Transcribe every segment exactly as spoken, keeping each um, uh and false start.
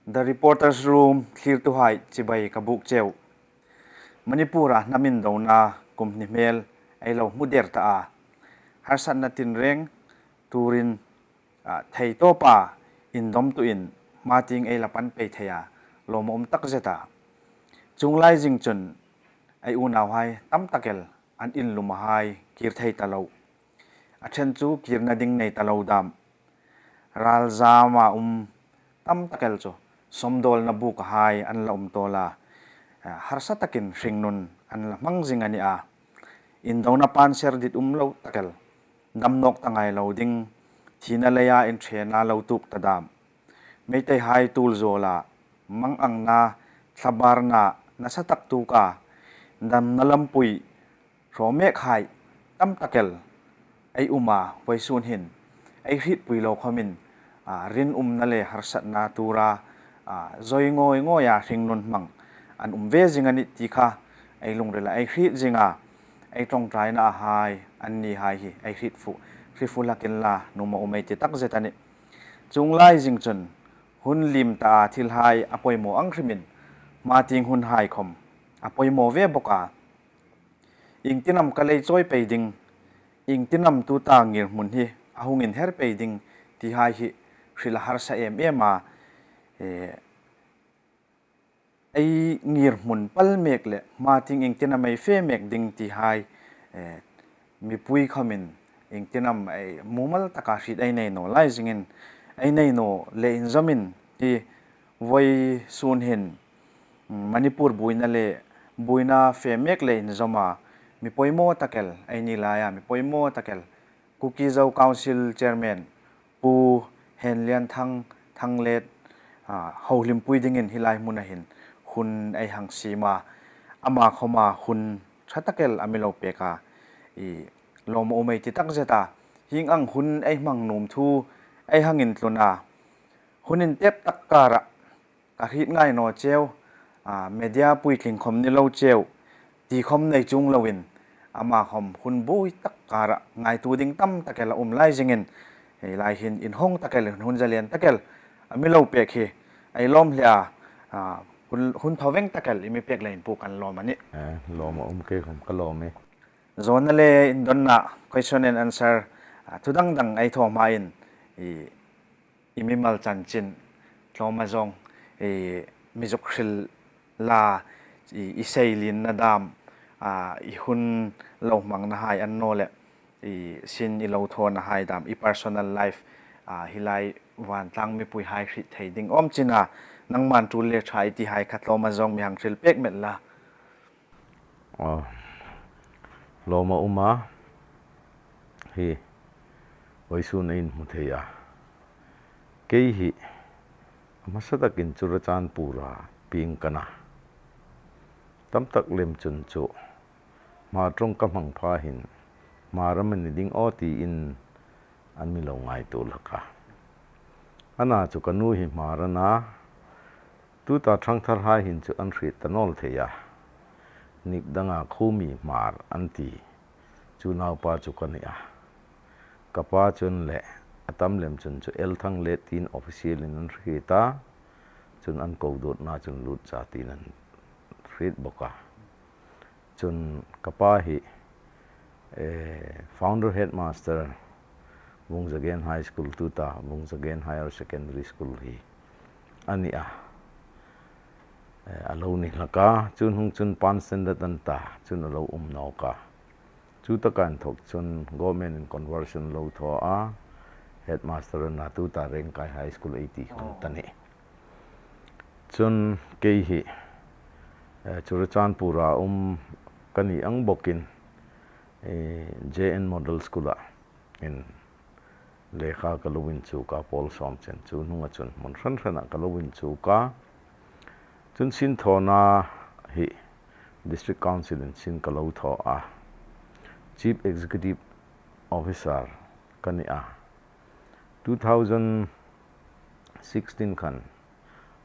The Reporters Room thlirtuhai chibai ka buk cheu. Manipur-a hnam indona kum hni hmel ei lo hmu der ta a. Harsatna tinreng turin, a, thei tawpa indawmtuin hma tieng ei la pan pei thei a, lawm a um tak zet a. Chuong lai zing chun ei unauhai tam tak el an inlum a hai kir thei ta lo. A ṭhen chu kirna ding nei ta lo dam. Ralzama um tam tak el chu sawmdawlna buk a hai an la um tawl a. A, harsa takin hringnun an la hmang zing a ni a. Indona panser dit um lo tak el, dam nawk ta ngai lo ding, thina leia inṭhena lo tuok ta dam. Meiteihai tul zawla, mangangna, thlabarna, nasa tak tuoka, damna lampui, hraw mek hai tam tak el ei um a, vawisun hin ei hrietpui lo khawmin, a, rinumna le harsatna tura, a, zawi ngawi ngawia hringnun hmang an um ve zing a nih ti kha ei lungrila ei hriet zing a, ei ṭawngṭaina a hai, annihai hi ei hriet fuh, hre fuh hlak inla, nuom a um ei ti tak zet a nih. Chuong lai zing chun hun liem ta a, thilhai a poimaw ang hrimin, hma tieng hunhai khawm a poimaw ve bawk a. Iengtin am ka lei chawi pei ding, iengtin am tuta ngirhmun hi a hung inher pei ding, tihai hi hril a harsa em em a. E, ei ngirhmun pal mek le hma tieng iengtin am ei fe mek ding tihai, e, mipui khawmin iengtin am ei mumal taka hriet ei nei naw lai zingin, ei nei naw le inzawmin hi vawisun hin, mm, Manipur buoina le, buoina fe mek le inzawma mi poimaw tak el ei ni laia, mi poimaw tak el Kuki Zo Council Chairman Pu Henlianthang Thanglet, a, hohlimpui dingin hi lai hmuna hin hun ei hang siem a, ama khawma hun ṭha tak el a mi lo pek a, i, lawm a um ei ti tak zet a. Hieng ang hun ei hmang nuom thu ei hang intlun a, hun intep tak kara ka hriet ngai naw cheu, a, media puitling khawm ni lo cheu, ti khawm nei chuong loin, ama khawm hun buoi tak kara ngaituo ding tam tak el a um lai zingin, hi lai hin inhawng tak el, hun zalen tak el a mi lo pek hi ei lawm hle a, a, hun, hun thaw veng tak el i mi pek leiin Pu kan lawm a nih. E, lawm a um, kei khawm ka lawm e. Zawna le indonna, question and answer, a, thu dang dang ei thaw hmain, i, i mimal chanchin tlawma zawng, i, mi zuk hril la, i, i seilienna dam, a, i hun lo hmangna hai an naw le, i, sin i lo thawna hai dam, i personal life, a, hi lai vantlang mipuihai hriet thei ding awm china, nangman tul le ṭha i tihai kha tlawma zawng mi hang hril pek met la. A, lawm a um a, hi vawisun ei inhmu thei a. Kei hi a hmasa takin Churachandpur-a pieng ka na. Tam tak lem chun chu Hmar ṭawng ka hmang pha hin Hmar am a ni ding aw tiin an mi lo ngaituo hlak a. Ana chu ka nu hi Hmar a na, tuta ṭhangtharhai hin chu an hriet ta naw thei a. Nik danga khuo mi Hmar an ti. Chu naupa chu ka ni a. Ka pa chun le, a tam lem chun chu L Thanglet tiin official-in an hriet a. Chun an ko dawtna chun Lutcha tiin an hriet bawk a. Chun ka pa hi, eh, founder headmaster Vungzagen High School, tuta Vungzagen Higher Secondary School hi a ni a. Eh, a lo ni hlak a, chun hung chun pan standard an ta, chun a lo um nawk a. Chu taka inthok chun government-in conversion lo thaw a, headmaster a na, tuta Rengkai High School ei ti hun ta ni. Chun kei hi, eh, Churachandpur-a um ka ni ang bawkin, eh, J N Model School-a in lekha ka lo inchuk a, pawl sawm chen, chu hnunga chun hmun hran hrana ka lo inchuk a. Chun sin thawna hi District Council-in sin ka lo thaw a. Chief Executive Officer ka ni a. Two thousand sixteen khan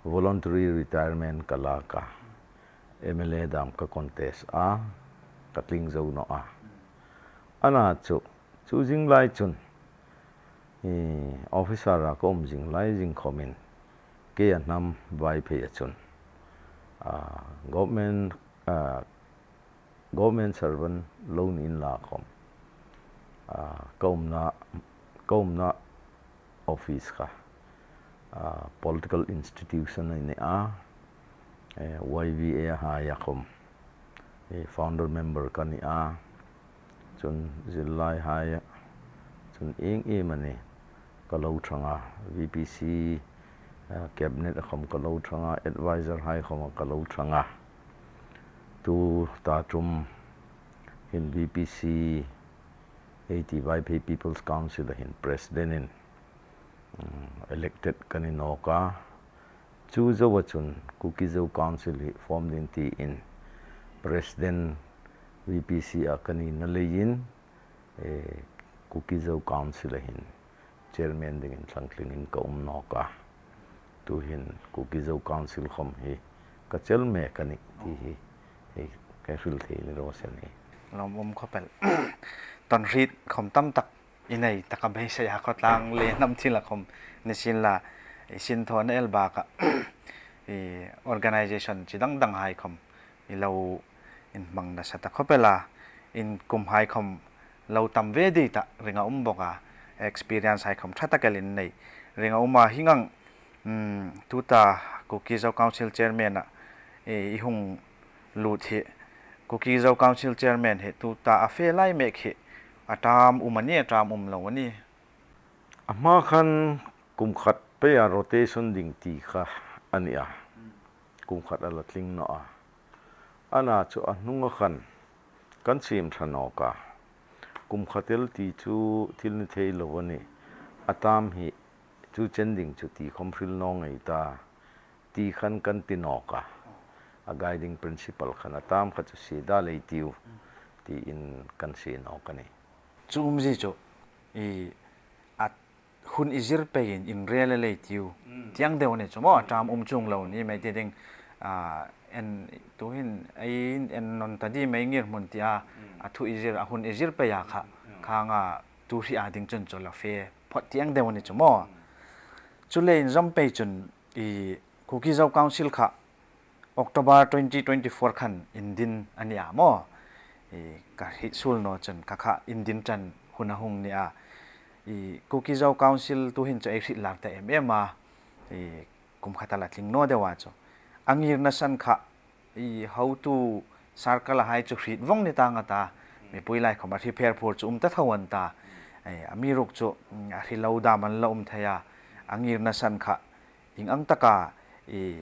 voluntary retirement ka lak a, M L A dam ka contest a, ka tling zo naw a. Ana chu, chu zing lai chun, i, officer-a ka um zing lai zing khawmin, Keia hnam Vaiphei a chun, a, government, a, government servant lo ni inla khawm, a, ka umna, ka umna office kha, a, political institution a ni a, e, Y V A haia khawm, e, founder member ka ni a, chun zillai haia chun ieng iemani ka lo ṭhang a, V P C, a, cabinet a khawm ka lo ṭhang a, advisor hai khawm ka lo ṭhang a. Tu ta ṭum hin V P C, A T Vaiphei People's Council a hin president in, um, elected ka ni nawk a. Chu zoa chun Kuki Zo Council hi form ding tiin president V P C a ka nina leiin, e, Kuki Zo Council a hin chairman dingin thlangtlingin ka um nawk a. Tuhin Kuki Zo Council khawm hi ka chel mek a nih ti hi, hi ka hril thei ni raw se ni. Lawmum khawp el. Tawnhriet khawm tam tak i nei tak a beisei a, khawtlang le hnam thila khawm ni sienla, i sinthawna el bakah, i organization chi dang dang hai khawm i lo inhmang nasa ta khawp el a, in kum hai khawm lo tam ve di ta ring a um bawk a, experience hai khawm ṭha tak el in nei ring a um a, hieng ang, um, tuta Kuki Zo Council chairman a, e, i hung lut hi, Kuki Zo Council chairman hi tuta a fe lai mek hi a term um a ni, a term um lo a ni? A hma khan kum khat peia rotation ding ti kha a ni a. Kum khat a la tling naw a. Ana chu a hnunga khan kan siem ṭha nawk a. Kum khat el ti chu thil ni thei lo a nih. A term hi chu chen ding chu ti khawm hril naw ngei ta ti khan kan ti nawk a. A guiding principle khan a term kha chu sie da lei tiu tiin kan sie nawk a nih. Chu umzie chu i a hun i zir peiin inrel a lei tiu. Mm. Tieng deu ni chu maw, a term um chuong lo ni mei ti ding, a, en, tuhin ei en nawn ta di mei ngirhmun ti a, mm, a thu i zir, a hun i zir pei a kha, mm, khang a tu hri a ding chun chu la fe phawt tieng deu ni chu maw. Mm. Chu le inzawm pei chun i Kuki Zo Council kha October twenty twenty-four khan indin a ni a maw. I, ka hriet suol naw chun kha kha indin ṭan hun a hung ni a. I, Kuki Zo Council tuhin chu ei hriet lak ta em em a. I, kum khat a la tling naw deu a chu. A ngirna san kha, i, hotu circle a hai chu hriet vawng ni ta ngat a. Mipui lai khawm a hri pher phur chu um ta tho an ta. I, amiruokchu, mm, a hri lo dam an la um thei a. A ngirna san kha, ieng ang taka, i,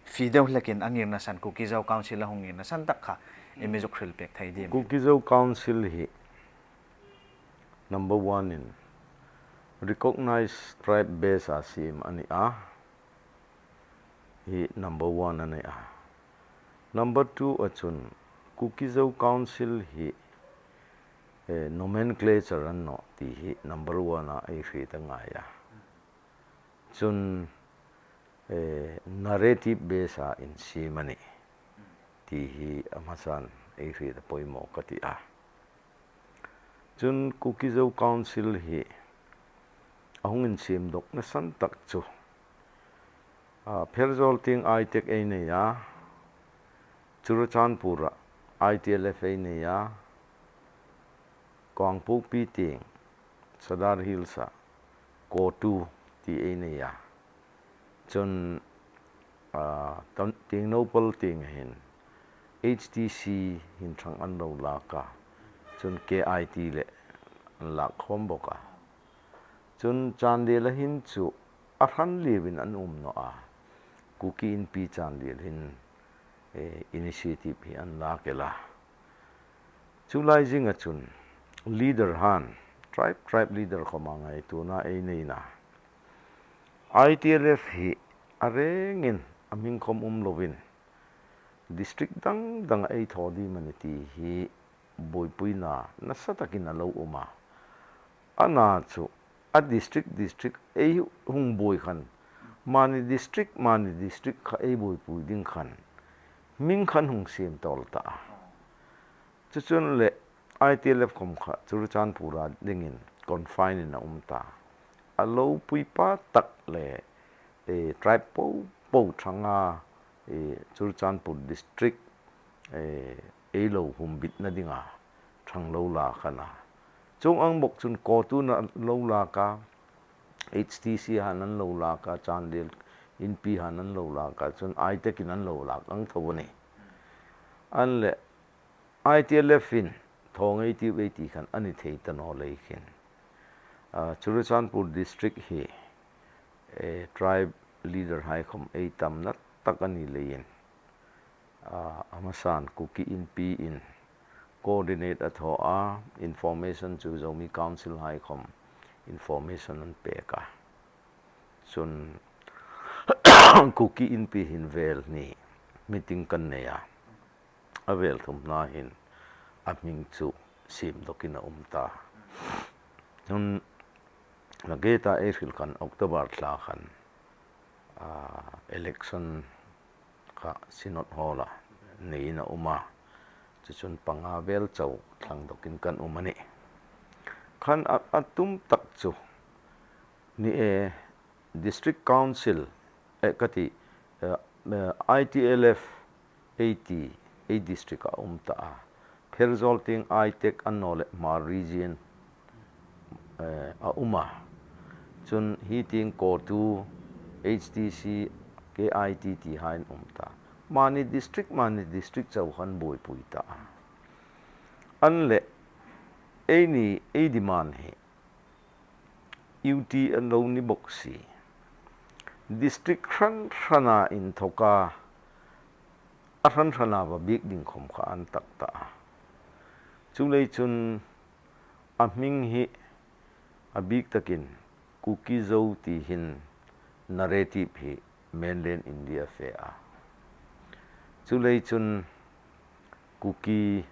fie deu hlekin a ngirna san, Kuki Zo Council a hung ngirna san tak kha, i mi zuk hril pek thei dim? Kuki Zo Council hi number one in recognized tribe base a siem a ni a. Hi number one a ni a. Number two a chun Kuki Zo Council hi, eh, nomenclature a ni naw ti hi number one a ei hriet a ngai a. Chun, eh, narrative base a insiem a nih ti hi a hmasan ei hriet a poimaw ka ti a. Chun Kuki Zo Council hi a hung insiem dawkna san tak chu, a, Pherzawl tieng Aitek ei nei a, Churachandpur-a I T L F ei nei a, Kangpokpi tieng Sadar Hills-a CoTU ti ei nei a. Chun, a, Tengnoupal tieng hin H T C hin ṭhang an lo lak a. Chun K I T le an lak khawm bawk a. Chun Chandel-a hin chu a hran liuin an um naw a. Kuki Inpi Chandel hin, eh, initiative hi an lak el a. Chu lai zinga chun leader han, tribe, tribe leader khawma ngaituona ei nei a. I T L F hi a rengin a hming khawm um lovin district dang danga ei thaw ding a nih ti hi buoipuina nasa takin a lo um a. Ana chu a district, district ei hung buoi khan, mani district, mani district kha ei buoipui ding khan hming khan hung siem tawl ta a. Chu chun le I T L F khawm kha Churachandpur-a dingin confine-in a um ta. A lopui pa tak le eh, tribe po po ṭhanga, eh, Churachandpur district, eh, ei lo humbitna dinga ṭhang lo lak a na. Chuong ang bawk chun CoTU-in an lo lak a, H T C-in an lo lak a, Chandel Inpi-in an lo lak a, chun ITEC-in an lo lak ang tho a nih. An leh I T L F-in thaw ngei tiu ei ti khan a ni thei ta naw lei khin. Ah, Churachandpur district hi, eh, tribe leader hai khom ei tam na tak a ni leiin, ah, a hmasan Kuki Inpi-in coordinate a thaw a, information chu Zomi Council hai khom information an pek a. Chun Kuki Inpi hin vel ni meeting kan nei a. A vel thumna hin a hming chu siem dawkin a um ta. Chun la ge ta ei hril khan October thla khan, ah, election kha Synod Hall-a neiin a um a. Chu chun panga vel chau thlang dawkin kan um a nih. Khan a, a tum tak chu ni e, District Council, eh, ka ti, eh, eh, I T L F ei ti, ei district a um ta a. Pherzawl tieng ITEC a naw leh Hmar region, eh, a um a. Chun hi tieng CoTU, H T C, K I T ti hai an um ta. Mani district, mani district chau khan buoipui ta a. An leh, ei ni, ei demand hi U T an lo ni bawk si. District hran hrana inthoka, a hran hrana va biek ding khom kha an tak ta a. Chuleiin chun a hming hi a bik takin Kuki Zo ti hin narrative hi mainland India fe a. Chuleiin chun Kuki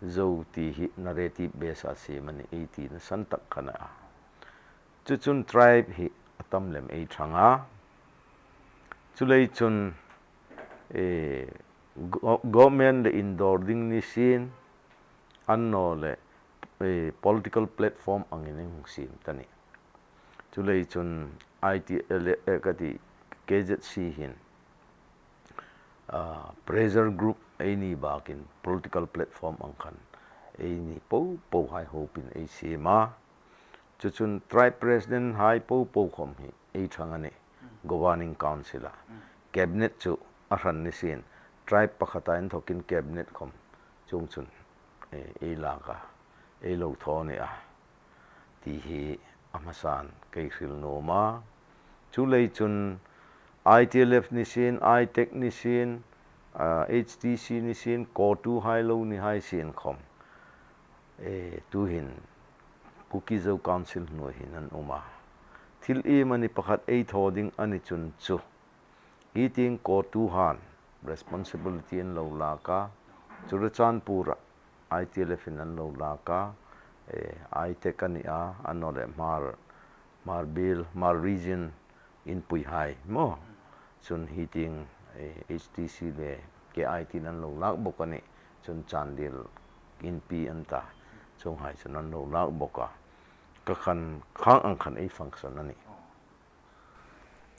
Zo ti hi narrative base-a siem a nih ei tina san tak kha a nih a. Chu chun tribe hi a tam lem ei ṭhang a. Chuleiin chun, eh, go-, government le indawr ding ni sien, a naw leh, eh, political platform angin ei hung siem ta nih. Chuleiin chun I T L, eh, ka ti, K Z C hin, ah, pressure group ei ni bakin political platform ang khan ei ni po po hai hopin ei siem a. Chu chun tribe president hai po po khom hi ei ṭhang a nih, governing council-a. Cabinet chu a hran ni sien, tribe pakhata inthokin cabinet khom chuong chun, eh, ei lak a, ei lo thaw a nih a. Ti hi a hmasan kei hril nuom a. Chuleiin chun I T L F ni sien, ITEC ni sien, ah, H T C ni sien, CoTU hai lo ni hai sien khom, eh, tuhin Kuki Zo Council hnuoi hin an um a. Thil iemani pakhat ei thaw ding a ni chun chu, hi tieng CoTU han responsibility an lo lak a, Churachandpur-a I T L F-in an lo lak a, eh, ITEC a ni a, a naw leh Hmar, Hmar Biel, Hmar region inpui hai maw. Chun hi tieng, eh, H T C le K I T-in an lo lak bawk a nih. Chun Chandel Inpi an ta, chuong hai chun an lo lak bawk a. Kha khan khang ang khan ei function a nih.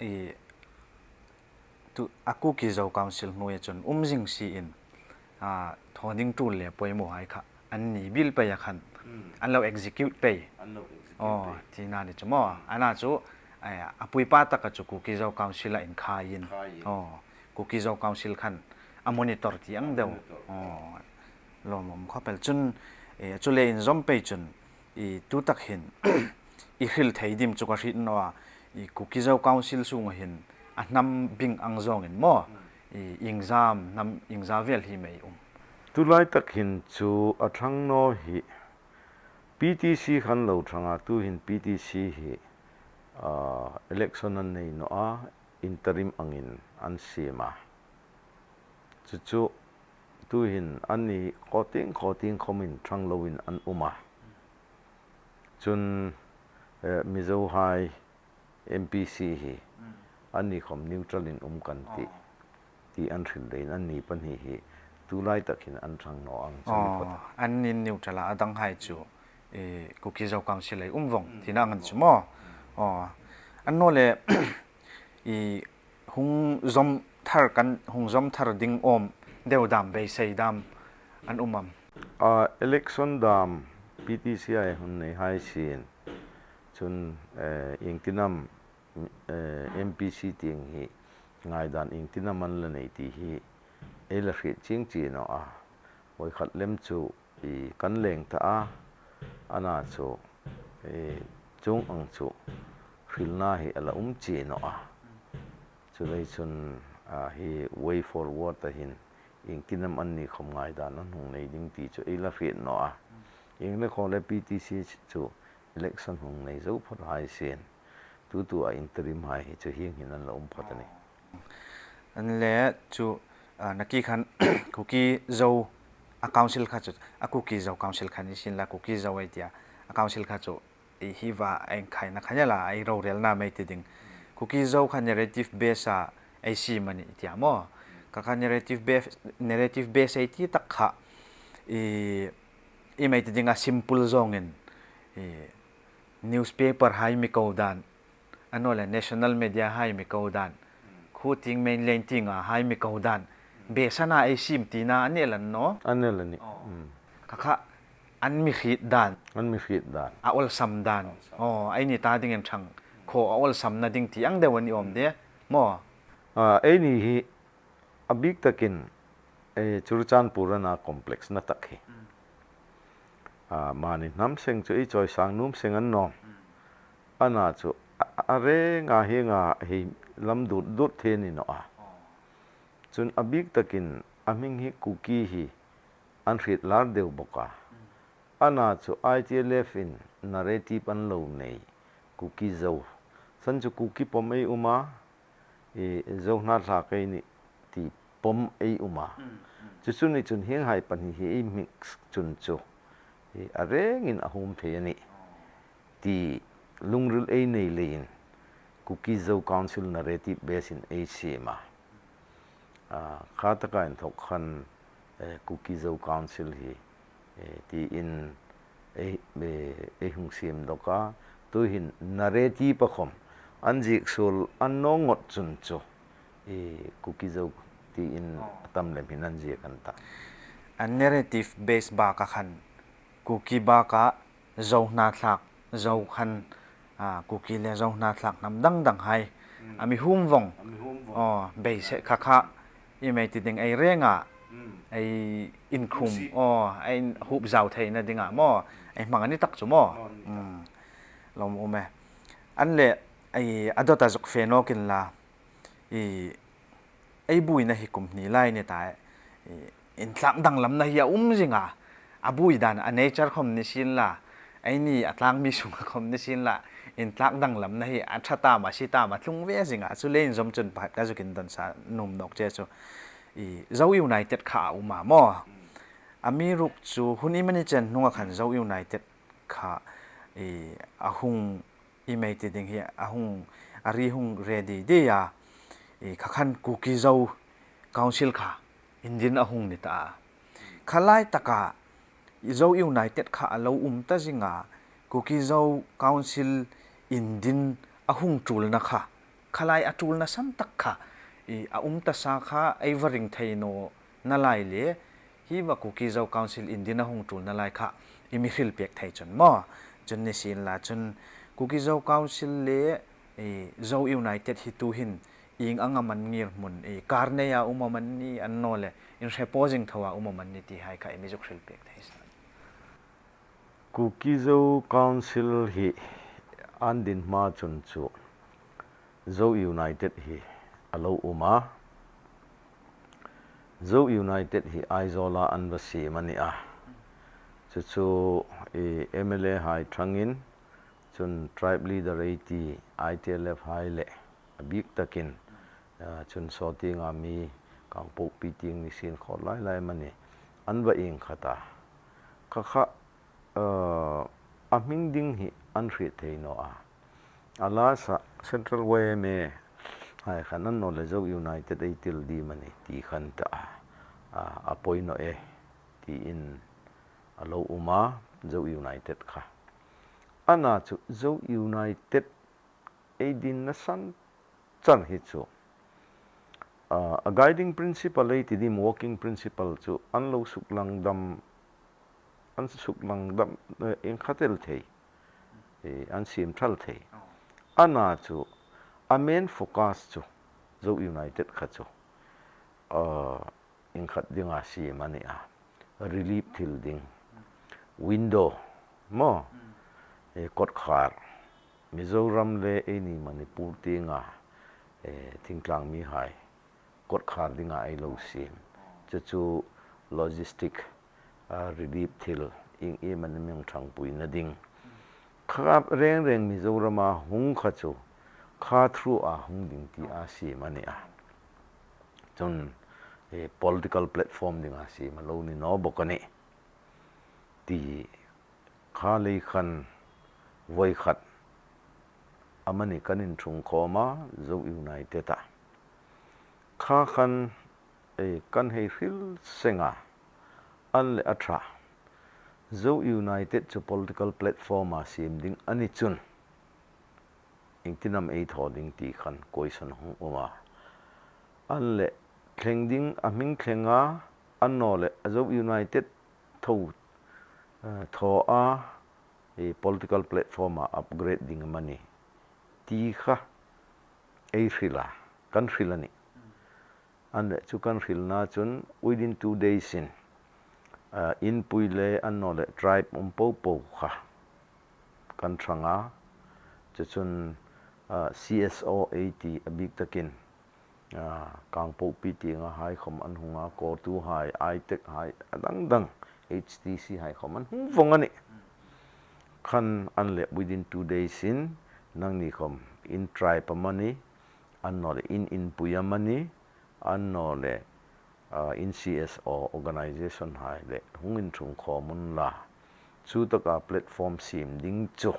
I, tu, a Kuki Zo Council hnuoia chun um zing si in, a, thaw ding tul le poimaw hai kha an ni bil pei a khan, an lo execute pei. An lo execute pei. Aw, tina ni chu maw. Ana chu, a, a puipa taka chu Kuki Zo Council-a inkhai in. Khai in. Aw, Kuki Zo Council khan a monitor ti ang deu. A monitor. Aw, lawmum khawp el. Chun, e, chu le inzawm pei chun, i, tu tak hin, i hril thei dim chu ka hriet naw a, i, Kuki Zo Council sunga hin a hnam bing ang zawngin maw, i, iengzam hnam, iengza vel hi mei um? Tulai tak hin chu a ṭhang naw hi P T C khan lo ṭhang a, tuhin P T C hi, ah, election an nei naw a, interim angin an siem a. Chu chu tuhin anni khawtieng khawtieng khomin ṭhang loin an um a. Chun, eh, Mizo hai M P C hi anni khom neutral-in um kan tih, ti an hril leiin anni pahni hi tulai tak hin an ṭhang naw ang chang phawt. Aw, anni neutral a, a dang hai chu, eh, Kuki Zo Council ei um vong, tina ang an chu maw. Aw, a naw le, i hung zawm thar kan, hung zawm thar ding awm deu dam beisei dam an um am? A, election dam P T C hai hun nei hai sien. Chun, eh, iengtin am, eh, M P C tieng hi ngaidan iengtin am an la nei ti hi ei la hriet chieng chieng naw a. Voi khat lem chu i kan leng ta a, ana chu, eh, chuong ang chu hrilna hi a la um chieng naw a. Chuleiin chun, a, hi way forward a hin iengtin am anni khom ngaidan an hung nei ding ti chu ei la hriet naw a. Ieng le khaw le P T C chu election hung nei zo phawt hai sien. Tutu a interim hai hi chu hieng hin an la um phawt a nih. An le chu, a, nakie khan Kuki Zo a council kha chu, a Kuki Zo council kha ni sien la, Kuki Zo ei tia, a council kha chu, i hi va a inkhai na kha ni la, ei rorelna mei ti ding. Kuki Zo kha narrative base a ei siem a ni tia maw. Kha kha narrative base, narrative base ei ti tak kha, i, i mei ti ding a simple zawngin, i, newspaper hai mi ko dan, a naw le national media hai mi ko dan, khu ting mainland tinga hai mi ko dan, base-a ei siem tina a ni el a ni naw? A ni el a nih. Aw. Mm. Kha kha an mi hriet dan. An mi hriet dan. A awlsam dan. Awlsam. Aw, eini ta dingin ṭhang khaw a awlsamna ding ti ang deu a ni awm de maw? A, eini hi a bik takin, eh, Churachandpur a na complex na tak hi. Mm. A, mani hnam seng chu ei chawisang nuom seng a ni naw. Mm. Ana chu a, a renga hienga hei lam dut dut thei ni naw a. Aw. Chun a bik takin a hming hi Kuki hi an hriet lar deu bawk a. Mm. Ana chu I T L F in narrative an lo nei, Kuki Zo. San chu Kuki pawm ei um a, i, Zo hnathlak ei nih ti pawm ei um a. Mm, mm. Chu chu ni chun hieng hai pahni hi ei mix chun chu, i, a rengin a huom thei a nih. Aw. Ti lungril ei nei leiin Kuki Zo Council narrative base-in ei siem a. A, kha taka inthok khan, eh, Kuki Zo Council hi, eh, tiin ei, eh, ei hung siem dawk a. Tuhin narrative-a khom an ziek suol an naw ngot chun chu, eh, Kuki Zo tiin, aw, a tam lem hin an ziek an ta. A narrative base baka khan Kuki baka Zo hnathlak, Zo khan, a, Kuki le Zo hnathlak hnam dang dang hai, mm, a mi huom vawng. A mi huom vawng. Aw, beisei kha kha, i mei ti ding ei renga, mm, ei inkhum, husi, aw, ei inhup zau theina dinga maw, ei hmang a ni tak chu maw. Aw, ni tak. Mm. Lawm um e. An le, ei, a dawta zuk fe nawk inla, i, ei buoina hi kum hni lai ni ta, i, inthlak danglamna hi a um zing a, a buoi dan a nature khom ni sien la, eini a tlangmi sunga khom ni sien la, inthlak danglamna hi a ṭha tam a, sie tam a tlung ve zing a, chuleiin zawm chun pakhat ka zuk indon sa nuom nawk che chu, i, Zo United kha a um a maw. Amiruokchu hun iemani chen hnunga khan Zo United kha, i, a hung, i mei ti ding hi a hung, a ri hung ready de a, i, kha khan Kuki Zo Council kha indin a hung ni ta a. Kha lai taka Zo United kha a lo um ta zing a, Kuki Zo Council indin a hung ṭulna kha, kha lai a ṭulna san tak kha, i, a um ta sa kha ei va ring thei naw na lai le, hi va Kuki Zo Council indin a hung ṭulna lai kha i mi hril pek thei chun maw. Chun ni sien la chun Kuki Zo Council le, eh, Zo United hi tuhin ieng anga man ngirhmun, eh, kar neia um am an ni, an naw le inhre posing thoa um am an ni ti hai kha i mi zuk hril pek thei sa. Kuki Zo Council hi an din hma chun chu Zo United hi a lo um a. Zo United hi Aizawla an va siem a ni a. Chu chu, i, M L A hai ṭhangin, chun tribe leader ei ti I T L F hai le a bik takin, a, chun saw tienga mi Kangpokpi tieng ni sien khawt lai lai mani an va ieng khat a. Kha kha, a, a hming ding hi an hriet thei naw a. A lasa Central Y M A hai khan an naw le Zo United ei tel ding am a ni ti khan ta a, a, a poi naw e tiin a lo um a, Zo United kha. Ana chu Zo United ei dinna san chan hi chu, a, a guiding principle ei ti dim, working principle chu an lo suklang dam, an suklang dam, eh, iengkhat el thei, eh, an siem thal thei. Ana chu, a main focus chu, Zo United kha chu, a, iengkhat dinga siem a ni a. Relief thil ding. Window, maw? E, kawtkhar. Mizoram le eini Manipur tienga, e, thingtlang mihai kawtkhar dinga ei lo siem. Chu chu logistic, a, relief thil, ieng iemani mi ṭhangpuina ding. Kha reng reng Mizorama hung kha chu, kha through a hung ding ti a siem a ni a. Chun, e, political platform dinga siem a lo ni naw bawk a nih. Ti kha lei khan voi khat amani kan inṭhung khawm a, Zo United a. Kha khan, e, kan hei hril seng a, an le a ṭha. Zo United chu political platform a siem ding a ni chun, iengtin am ei thaw ding ti khan question hung um a. An le thleng ding a hming thleng a, an naw le a Zo United tho, eh, thaw a, e, political platform a upgrade ding am a ni ti kha ei hril a, kan hril a nih. An le chu kan hrilna chun within two days in, ah, inpui le an naw le tribe um po po kha kan ṭhang a. Chu chun, ah, C S O ei ti a bik takin, ah, Kangpokpi tienga hai khawm an hung a, COTU hai, ITEC hai, a dang dang, H T C hai khawm an hung vong a nih. Khan an le within two days in nangni khawm in tribe am a ni, an naw le in inpui am a ni, an naw le, ah, in C S O organization hai le hung inṭhung khawm unla. Chu taka platform siem ding chu,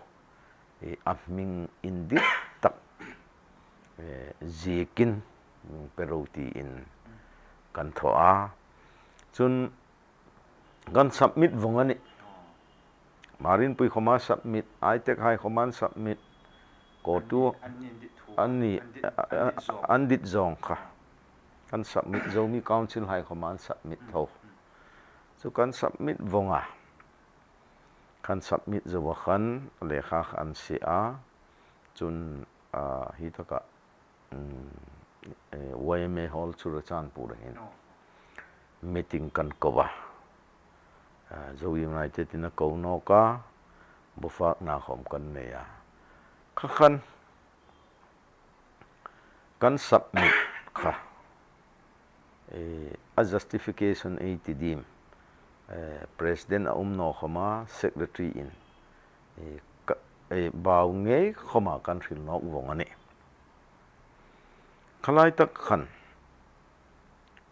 e, a hming indit tak, e, ziekin, mm, pe ro tiin kan thaw a. Chun kan submit vong a nih. Hmar Inpui khawma submit, ITEC hai khawma an submit, COTU an ni, an ni, an dit thu, an ni, an dit, a, an a, dit zawng, an dit zawng kha. Kan submit, Zomi Council hai khawma an submit tho. Chu kan submit vong a. Kan submit zo a khan lekha kha an sie a. Chun, a, hi taka, mm, e, Y M A Hall Churachandpur-a hin meeting kan ko a. A, Zo United-in a ko nawk a, bufakna khawm kan nei a. Kha khan kan submit kha, e, a justification ei ti dim, e, president a um naw khawma secretary-in, e, ka, e, bau ngei khawma kan hril nawk vong a nih. Khalai tak khan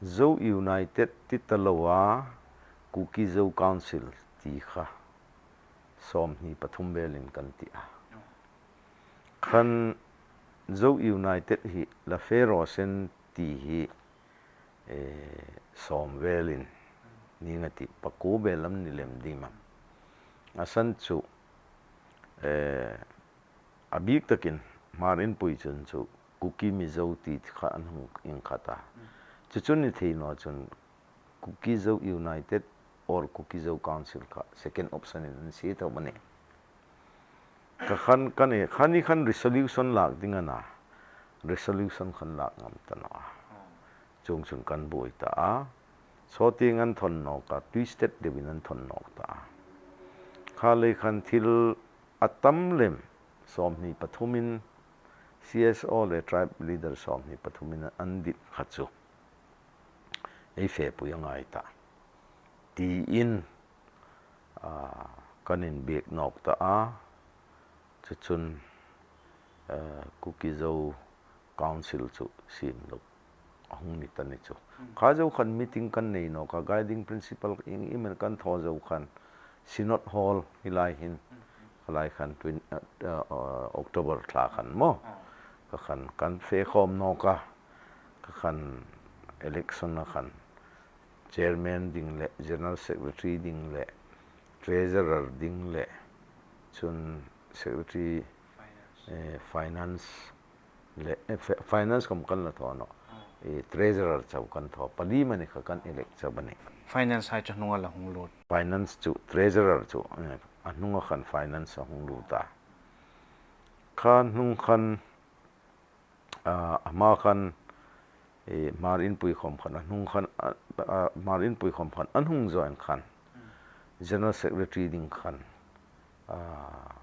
Zo United ti ta lo a, Kuki Zo Council ti kha sawmhni pathum velin kan ti a. Khan Zo United hi la fe raw se ti hi, e, sawm velin ning a ti, pakuo vel am ni lem dim am. A san chu, e, a bik takin Hmar Inpui chun chu Kuki Mizo ti kha an hung inkhat a. Chu chu ni thei naw chun Kuki Zo United or Kuki Zo Council kha second option-in an sie tho a nih. Kha khan, khan e, kha ni khan resolution lak ding a na. Resolution khan lak ngam ta naw a. Chuong chun kan buoi ta a. Saw tieng an thawn nawk a, twisted deuin an thawn nawk ta a. Kha lei khan thil a tam lem, sawmhni pathumin, C S O le tribe leader sawmhni pathumin an dit kha chu ei fepui a ngai ta. Tiin, a, kan inbiek nawk ta a. Chu chun, a, Kuki Zo Council chu siem lo a hung ni ta ni chu. Kha zo khan meeting kan nei nawk a, guiding principle ieng iemani kan thaw zo khan Synod Hall hi lai hin, kha lai khan twin-, a, a, a, October thla khan maw. Kha khan kan fe khawm nawk a, kha khan election-a khan chairman ding le, general secretary ding le, treasurer ding le, chun secretary, e, finance, Le, eh, fi-, finance khom kan la thaw naw. I treasurer chau kan thaw. Pali mani kha kan elect chau a nih. Finance hai chu a hnunga la hung lut. Finance chu treasurer chu, eh, a hnunga khan finance a hung lut a. Kha hnung khan, ah, ama khan, eh, Hmar Inpui khom khan a hnung khan, ah, ah, Hmar Inpui khom khan a hnung join khan. General Secretary ding khan, ah,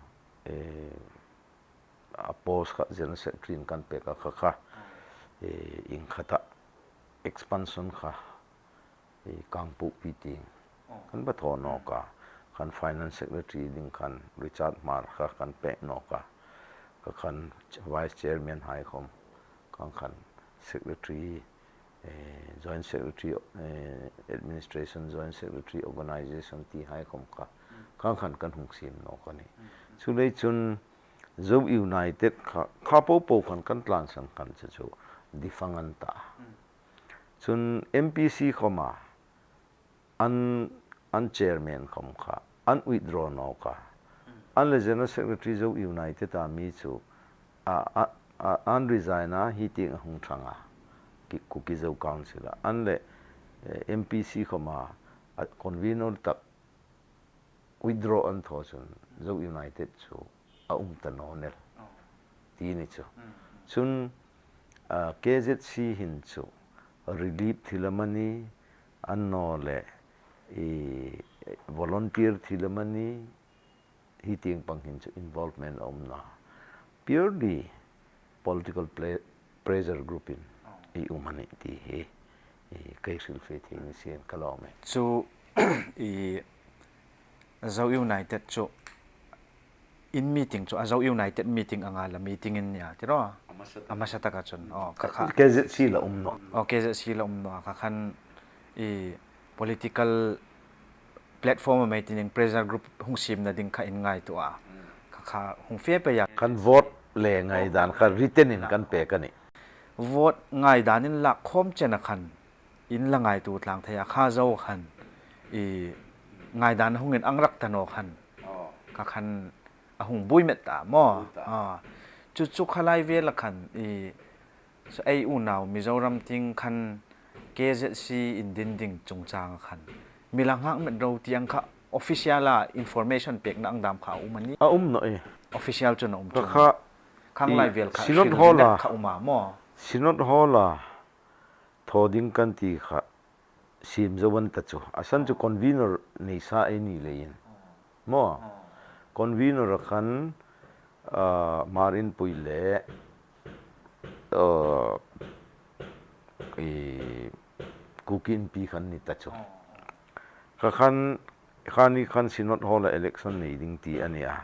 eh, a post kha General Secretary in kan pek a kha kha, eh, ieng khata expansion kha, eh, Kangpokpi tieng kan va thaw nawk a, khan Finance Secretary ding khan Richard Hmar kha kan pek nawk a, kha khan Vice Chairman hai khom, kha khan Secretary, eh, Joint Secretary, eh, Administration, Joint Secretary, Organization ti hai khom kha, kha khan kan hung siem nawk a nih. Chuleiin chun Zo United kha, kha po po khan kan tlansan khan chu chu defunct an ta. Chun M P C khoma an, an chairman khom kha an withdraw nawk a. An le General Secretary Zo United a mi chu a, a, a, an resign a, hi tieng a hung thang a. Ki, Kuki Zo Council a. An le, eh, M P C khoma a convener tak withdraw an thaw chun Zo United chu a um ta naw el. Ti ni chu. Chun, ah, K Z C hin chu relief thil amanih, an naw le, i, volunteer thil amanih, hi tieng pang hin chu involvement a um naw. Purely political play, pressure group in i um a nih ti hi, i, kei hril fe thei ni sien ka lawm e. Chu, i, Zo United chu in meeting chu a Zo United meeting anga la meeting in nia, ti ro? A hmasa taka chun. Oh, kha kha. K Z C la um naw. Oh, K Z C la um naw, kha khan i political platform a mei ti ning pressure group hung siemna ding kha in ngaituo a. Kha kha hung fe pei a. Kan vote le ngaidan kha written in kan pek a nih. Vote ngaidan in lak khom chen a khan in la ngaituo tlang thei a, kha zo khan i ngaidan hung inang rak ta naw khan. Kha khan a hung buoi met ta maw. Chu chu kha lai vel a khan i, so ei unau Mizoram tieng khan K Z C indin ding chungchang khan mi la nghak met ro ti ang kha official a information pekna ang dam kha um a nih. A um naw e. Official chu a um chu. Kha kha lai vel kha Synod Hall a kha um a maw. Synod Hall a thaw ding kan ti kha siem zo an ta chu. A san chu convener nei sa ei ni leiin. Maw. Convener a khan, ah, Hmar Inpui le, ah, i, Kuki Inpi khan ni ta chu. Kha khan, kha ni khan Synod Hall a election nei ding ti a nia.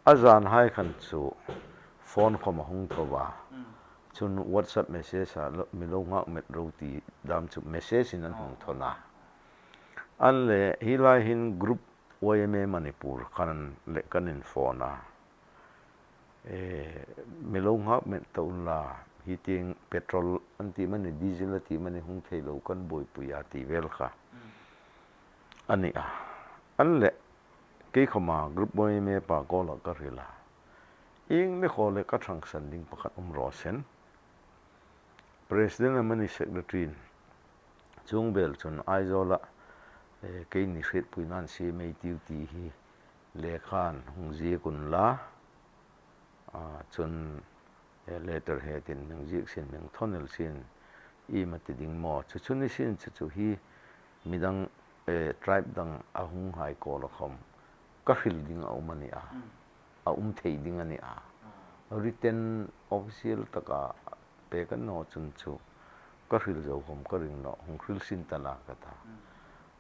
A zan hai khan chu phone khom a hung thaw a. Chun WhatsApp message a lo, mi lo nghak met ro ti dam chu message in an hung thawn a. An le hi lai hin group Y M A Manipur khan le kan in phone a. E, mi lo nghak met ta unla, hi tieng petrol an ti mani, diesel a ti mani hung thei lo kan buoipui a ti vel kha. A nih a. An le kei khoma group Y M A pa call a ka hril a. Ieng le khaw le ka thangsan ding pakhat um raw se. President amani secretary in chuong vel chun Aizawl a, eh, keini hrietpuina'n siem ei tiu ti hi lekha'n hung ziek unla, ah, chun, eh, letterhead in mi hung ziek sien, mi hung thawn el sien, iem a ti ding maw. Chu chu ni sien chu chu hi midang, eh, tribe dang a hunghai call a khom ka hril ding a um a nih a. A um thei ding a nih a. Written official taka pek a ni naw chun chu ka hril zo khom ka ring nawh, hung hril sien ta la ka ta.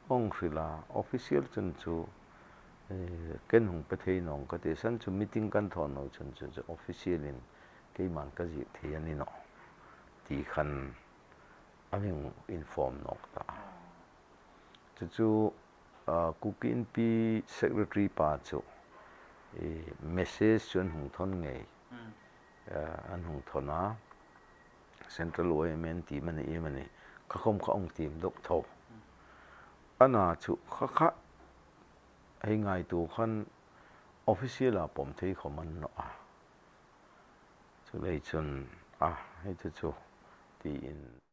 Hung hril a, official chun chu, eh, ken hung pe thei nawng ka ti san chu meeting kan thaw naw chun chu, chu official in keiman ka ziek thei a ni nawh ti khan a mi hung inform nawk ta. Chu chu, ah, Kuki Inpi secretary pa chu, eh, message chu an hung thawn ngei. Ah, an hung thawn a, Central Y M A an ti mani iem a ni, kha khom kha hung tiem dawk tho. Ana chu kha kha hei ngaituo khan official a pawm thei khom a ni nawh a. Chuleiin chun a, hi chu chu, tiin.